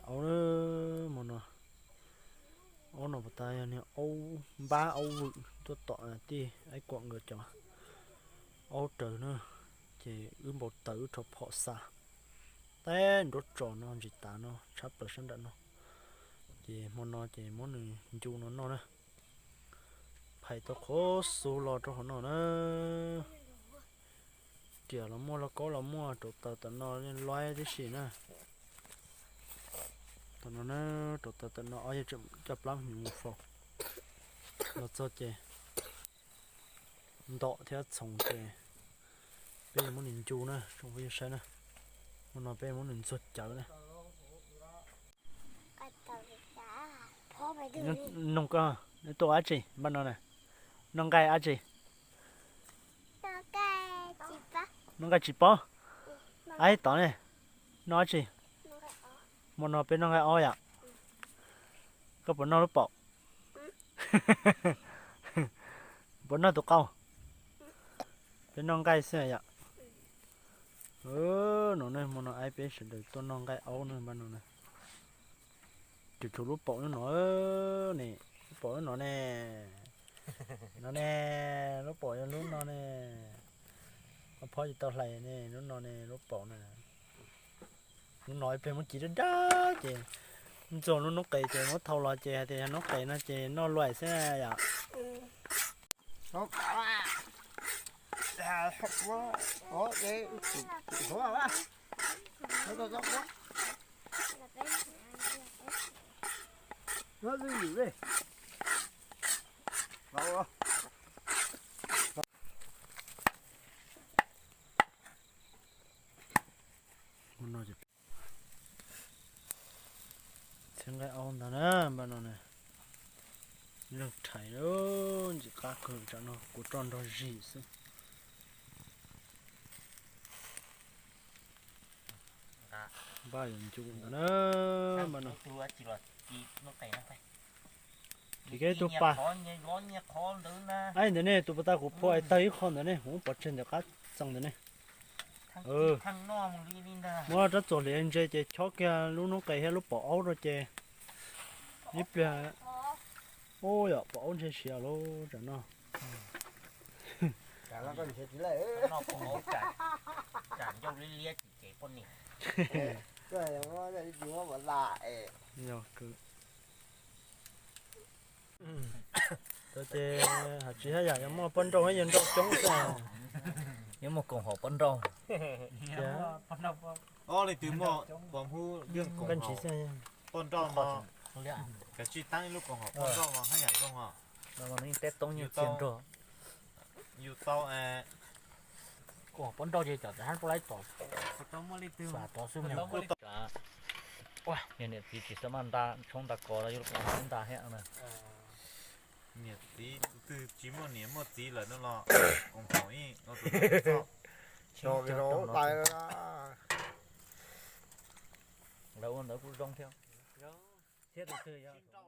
Aub, hmo no, aub no puas tas yog niag aub npab aub vwm tuaj tom tij Aib Kuam nkawd cov aub raws na, ces wb npau taws wb rho phom xa teb nruab tsos no ntsis tav no tshab plaws sab nram no, ces hmo no ces muab nws ncu no noj na. Phais tau qhuav xub los rau hauv no na. Riam los muaj, lauj kaub los muaj, rauv taws tam no loib tib si na. Tam no na, rauv taws tam no ob yawg tseem coj plab hnyuv mus faus. Los txog ces ntom thiab txhoov ces peb yuav muab nws ncu na, tsoom phooj ywg saib na. Hmo no peb yuav muab nws ntxuag cawv na. Noog koj, neb tuaj ua dab tsi npaj no na? Noj nqaij dab tsi? Noj nqaij tsis pob. Aib tod ne, noj dab tsi? Hmo no peb noj nqaij aub yom. Koj puas noj lub paum? Puas noj tus qau? Peb noj nqaij xwb yom. No ne, hmo no aib peb sawv daws tuaj noj nqaij aub na npaj no na. Tsuas tshuav lub paum lub no ne, lub paum lub no ne, no ne, lub paum yog lub no ne. Ob phob tsis tau hlais ne, lub no ne, lub paum na. Lub no ib pliag muab ci dab dab ces ntxuag lub noob qes ces muab thau los ces hais tias yog noob qes no ces noj luaj xwb yom. Txhiab nqaij aub ntag na npaj no na. Leej rhais ntxim qab kawg, tsam no kuv roj nrog zis xwb. Npaj yuav ncu ntag na npaj no. Kis keb tus pas. Aib ntawd ne, tus pas tas kuv phua tawg ib qho ntawd ne, kuv pov tseg ntawm qab txee ntawd ne. Muab rab txuas hliav ntse ces chob kiag lub noob qes thiab lub paum aub rau ces ib pliag, ub, yog paum aub ntshe siav lawm tsam no. Yog kawg. Ces hais tsis haj yam yuav muaj poj nrauj thiab yawg nrauj coob xwb. Yuav muaj koom haum poj nrauj. Ob leej twg muaj pom hub yeej koom haum poj nrauj no, kav tsij taab ib lub koom haum poj nrauj no haj yam zoo os. Teb toob yeej txiag nrog. Yus tau koom haum poj nrauj ces cov txawm hab poj laib tod, xav tod xwb. Niam txiv tsis xav maj nta tshoob nta kos los yuav koom haum nta thiab na. Niam txiv twg tsis muaj niam muaj txiv lawm no los koom haum ib, lawv ua ntawd kuj zoo thiab. Thiab tus twg yog